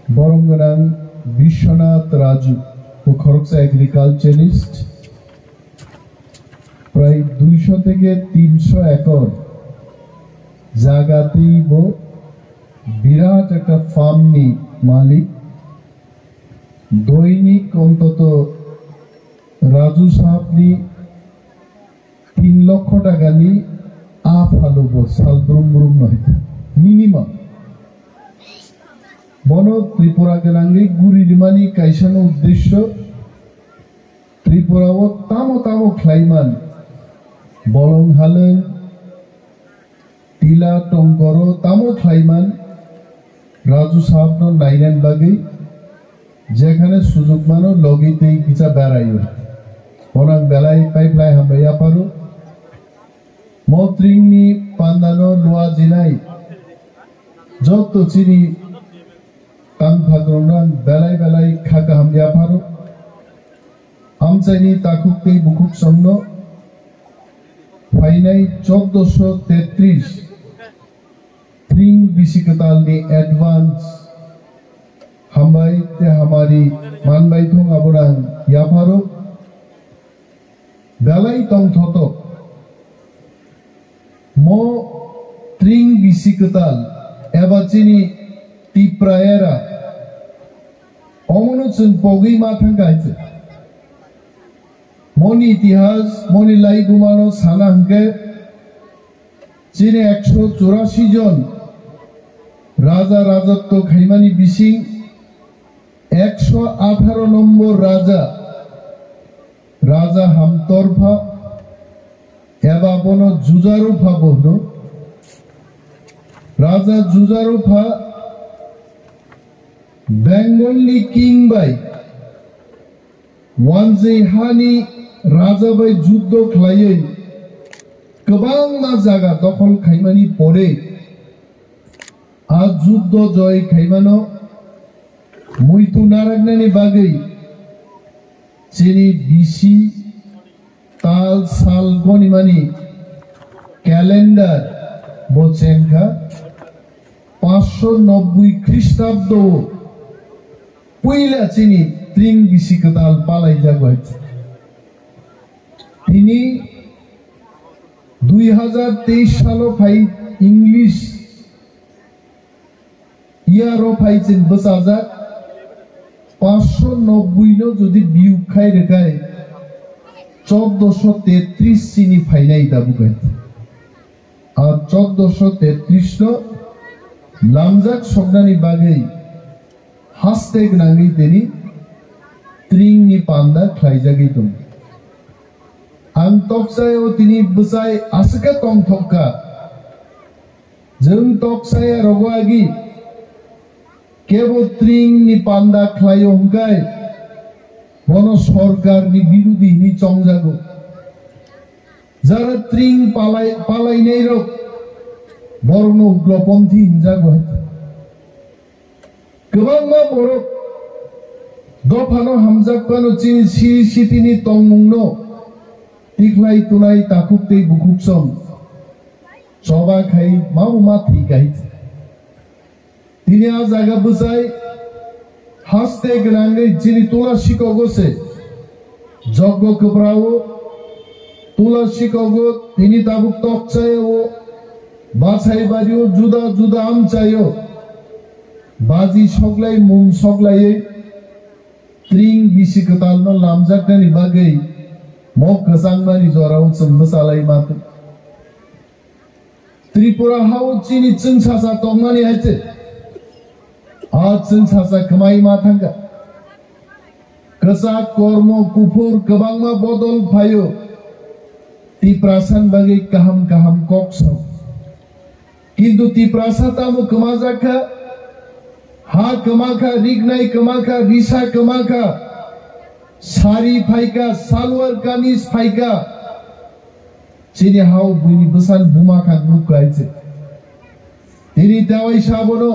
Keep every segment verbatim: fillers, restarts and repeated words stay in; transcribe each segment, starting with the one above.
Borom gwnang Biswanath Raju, bo khoroksa agriculturist, prai duisho theke tinsho ekor jaga tei bo birat ekta farm ni malik. Doinik ontoto Raju Saab ni tin lokho taka ni a phalu bo sal brum brum no hai minimum. Bono Tripura gwnangwi guri rimani kaisa no uddesyo, Tripura o tamo tamo khlaiman, bolong halwng, tila tongkoro tamo khlaiman, Raju Saab no nainani bagwi jekhane sujuk mano logi tei kisa beraio. Bono ang belai paiphlai hambai yapharo. Mo tringni pandano lua jinai joto chini tangphakrokno ang belai belai kha kaham yapharo. Amchaini takhuk tei bukhuk songno phainai chauddosho tetris tring bisi kwtalni advance hambai tei hamari manbai thung abono ang yapharo. Belai tongthotok. Mo tring bisi kwtal eba chini Tiprayera omono chwng pogwi ma thangkha hai se. Moni itihas, moni laibumano sana hwnkhe chini ekso churasi jon raja rajotw khaimani bising ekso atharo nombor raja, Raja Hamtorpha eba bono Jujarupha bo hwno. Raja Jujarupha Bengal ni king bai wanjwi hani raja bai juddo khlaiwi kwbangma jaga dokhol khaimani pore a juddo joy khaimano muitu naraknani bagwi chini bisi tal sal gonimani calendar bo chengkha. Pansho nobboi Khristabdo puila chini tring bisi kwtal palaijago hai. Tini dui hazar teis salo phai English year o phai chwng bwchajak, pansho nobboi no jodi biyuk khai rwkhai, chauddosho tetris chini phainai tabuk hai. A chauddosho tetris no lamjak soknani bagwi haste gwnangwi tini tring ni panda khlaijagwi tongo. Ang tokchai o tini bwchai aswk khe tongthok kha. Jwng tokchaya rogo agi kebo tring ni panda khlaio hwnkhe bono sorkar ni birudi hwnwi chongjago. Jara tring palai, palainai rok borokno ugroponthi hinjago hai. Kwbangma borok dophano hamjakmano chini siri sitini tongmungno tikhlai tunai takhuk tei bukhuk song choba khai mabo ma thwi kai. Tini a jaga bwchai haste gwnangwi chini tula sikogo se joggo kwprao, tula sikogo tini tabuk tokchayao, bachai bario juda juda amchaio, baji soglai mung soglaiwi tring bisi kwtalno lamjaknani bagwi mo kwchangmani jorao chwng bwchalai ma. Tripura hao chini chwngsacha tongmani hai se. A chwngsacha kwmai ma thangkha. Kwchak, kormo, kuphur kwbangma bodol phaio. Tiprasa ni bagwi kaham kaham kok sao. Kintu Tiprasa tamo kwmajak kha? Ha kwma kha, riknai kwma kha, risa kwma kha, sari phai kha, salwar kamis phai kha. Chini hao buini bwsani buma kha nuk kai se. Tini tawai sabono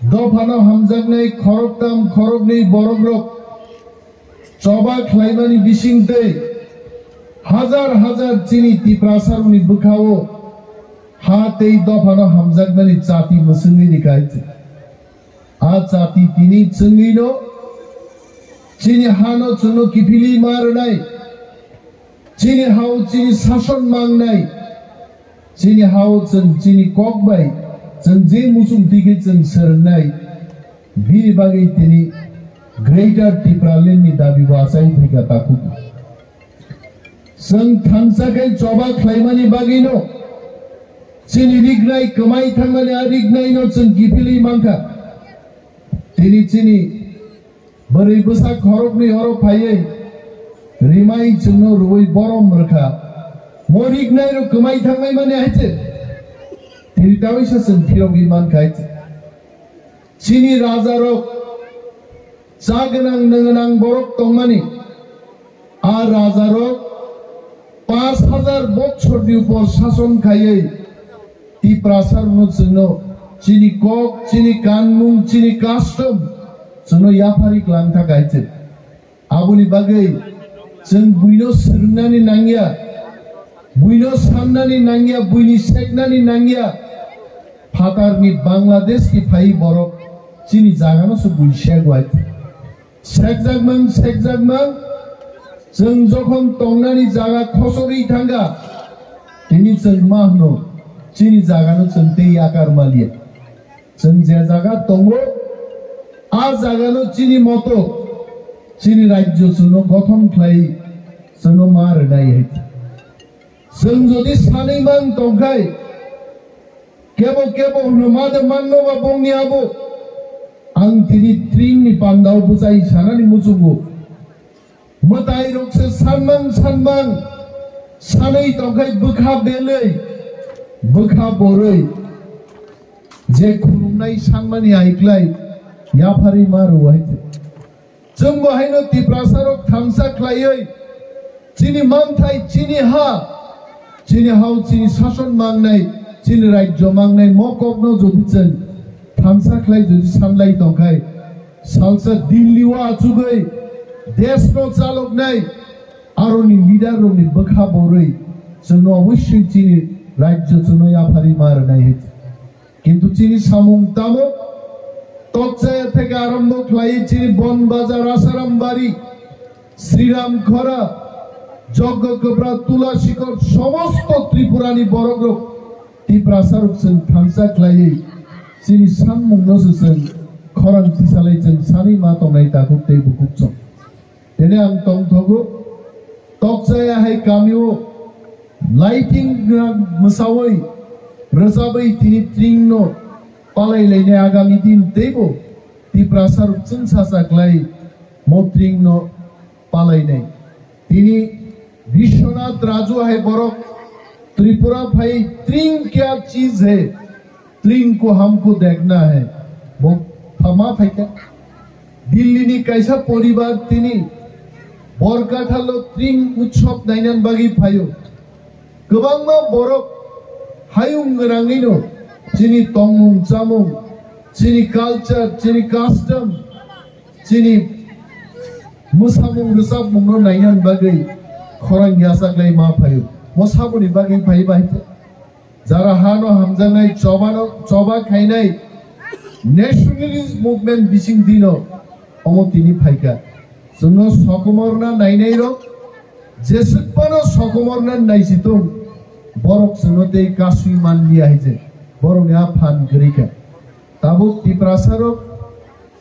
dophano hamjaknai khoroktam khoroknwi borokrok choba khlaimani bisingtwi hajar hajar chini Tiprasarokni bwkhao ha tei dophano hamjaknani chati mwswngwi ni kai se. jati tini chwngwino chini hano chwngno kiphilwi ma rwnai, chini hao chini sason mangnai, chini hao chwng chini kok bai chwng je muchung twi khe chwng swrwngnai, bini bagwi tini Greater Tipraland ni dabi bo achai phaikha takhuk. Chwng thansa khe choba khlaimani bagwino chini rignai kwmai thangmani a rignaino chwng kiphilwi mankha. Tini chini bwrwi bwsa khoroknwi oro phaiwi rimai chwngno rwui borom rwkha. Mo rignairok kwmai thanglaimani hai se tini tawi se chwng phirogwi mankha hai se. Chini rajarok cha gwnang nung gwnang borok tongmani, a rajarok panch hajar bochorni upor sason khaiwi Tiprasarokno chwngno chini kok, chini kanmung, chini custom chwngno yaphari klang thak hai se. Aboni bagwi chwng buino swrwngnani nangya, buino sannani nangya, buini seknani nangya. Phatarni Bangladesh ni phai borok chini jagano se bui sek wai. Sekjakmang, sekjakmang, chwng jokhon tongnani jaga khosorwi thangkha, tini chwng ma hwno chini jagano chwng tei yakar maliya. Chwng je jaga tongo, a jagano chini moto, chini rajyo chwngno gothon khlai chwngno ma rwnai hai. Chwng jodi sanwi mang tongkhai, kebo kebo hwno ma de manno ba bongni abo, ang tini tringni pandao bwchai sanani muchungo. Mwtai rok se sanmang sanmang sanwi tongkhai bwkha belwi, bwkha borwi, je khulumnai sanmani aiklai yapharwi ma rwai. Chwng bo haino Tiprasarok thansa khlaiwi chini manthai, chini ha, chini hao, chini sason mangnai, chini rajyo mangnai mo kokno jodi chwng thansa khlai jodi sanlai tongkhai, salsa Delhi o achugwi desh no chaloknai aroni leader rokni bwkha borwi chwngno obossoi chini rajyo chwngno yapharwi ma rwnai hai. Kintu chini samung tamo Tokchaya theke arombo khlai chini Bon Bazar, Asarambari, Sriram Khora, Joggo Kobra, Tula Sikor, somosto Tripurani borokrok Tiprasarok chwng thansa khlaiwi chini samungno se chwng khorang tisalai chwng sanwi ma tongnai takhuk tei bukhuk chwng. Tene ang tongthogo, Tokchaya hai kamio lighting mwsawi rwchabwi tini tringno palai lainai agami din teibo Tiprasarok chwngsacha khlai mo tringno palainai. Tini Biswanath Raju hai borok Tripura phai tring kya cheez hai, tring ko humko dekhna hai. Bo thama phaikha. Delhi ni kaisa poribar tini Borkathalo tring utsob nainan bagwi phaio. Kwbangma borok hayung gwnangwino chini tongmung chamung, chini culture, chini custom, chini mwsamung rwchapmungno nainan bagwi khorang yachaklai ma phaio. Mo saboni bagwi phai bai. Jara hano hamjaknai chobano, choba khainai nationalist movement bising dino omo tini phaikha. Chwngno sokomorna nainairok jeswkphano sokomorna naisitung, borok chwngno tei kasui manliya hai je borokni a phan kwrwikha. Tabuk Tiprasarok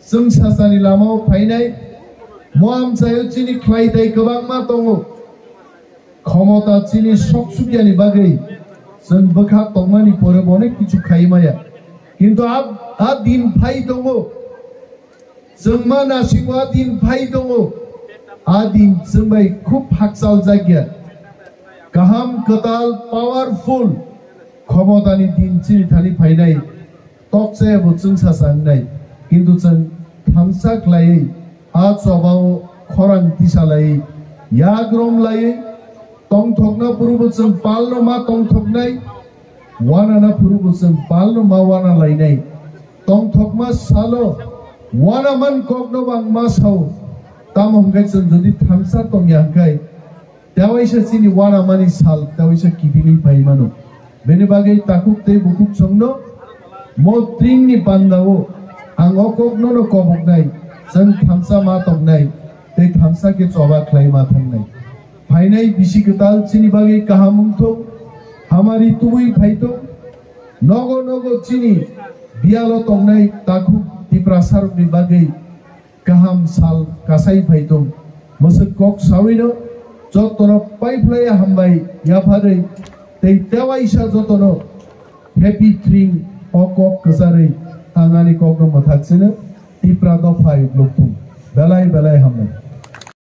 chwngsachani lamao phainai, mo amchaio chini khlai tai kwbangma tongo. Khomota chini sok sukyani bagwi chwng bwkha tongmani pore bo onek kichu khai maya. Kintu a, a din phai tongo. Chwng ma nasingo a din phai tongo. A din chwng bai khub hakchal jakya. Kaham, kwtal, powerful khomotani din chini thani phainai. Tokchaya bo chwngsacha wngnai, kintu chwng thansa khlaiwi a chobao khorang tisalaiwi, yak romlaiwi, tongthokna phuru bo chwng palno ma tongthoknai, wanana phuru bo chwng palno ma wana lainai. Tongthokma salo wanaman kokno bo ang ma sao, tamo hwnkhe chwng jodi thansa tongya hwnkhe, tewaisa chini wanamani sal, tewaisa kiphilwi phai mano. Bini bagwi takhuk tei bukhuk chwngno mo tringni pandao Ang o kok nono koboknai, chwng thamsa ma tongnai, tei thamsa khe choba khlai ma thangnai. Phainai bisi kwtal chini bagwi kaham wngthok, hamari tubui phaithok, nogo nogo chini biyalo tongnai takhuk Tiprasarokni bagwi kaham sal kasai phaithok. Mwswk kok sawino jotono paiphlaiya hambai yapharwi tei tewaisa jotono happy thring o kok kwcharwi ang ani kokno mwthak chino Tipra dopha yuklukthung. Belai belai hambai.